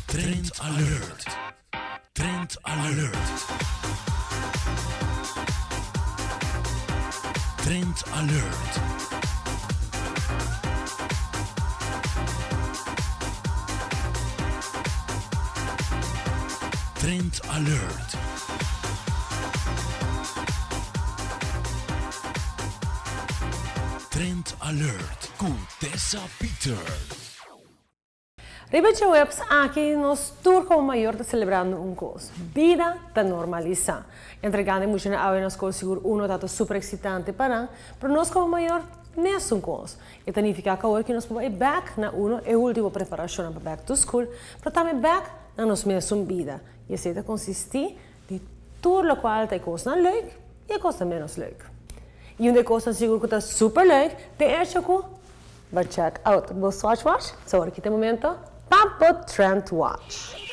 Trend Alert! Trend Alert! Trend Alert! Trend Alert! Trend Alert cu Tessa Peters. Riba djaweps aki nos tur komo mayor ta selebrando un kos, bida ta normalisa. Entregando e muchanan awe na skol sigur uno ta ta super eksitante pa nan, pero nos komo mayor mesun kos. E ta nifiká ku awor ki nos por bai bèk na uno e ultimo preparashonnan pa back to school, pero tambe bèk na nos mesun bida. I esei ta konsistí di tur lokual ta e kosnan leuk i e kosnan ménos leuk. I un di e kosnan sigur ku ta super leuk ta e echo ku Bo check out bo Swatch Watch, so ora ki ta e momento pa bo Trend Watch.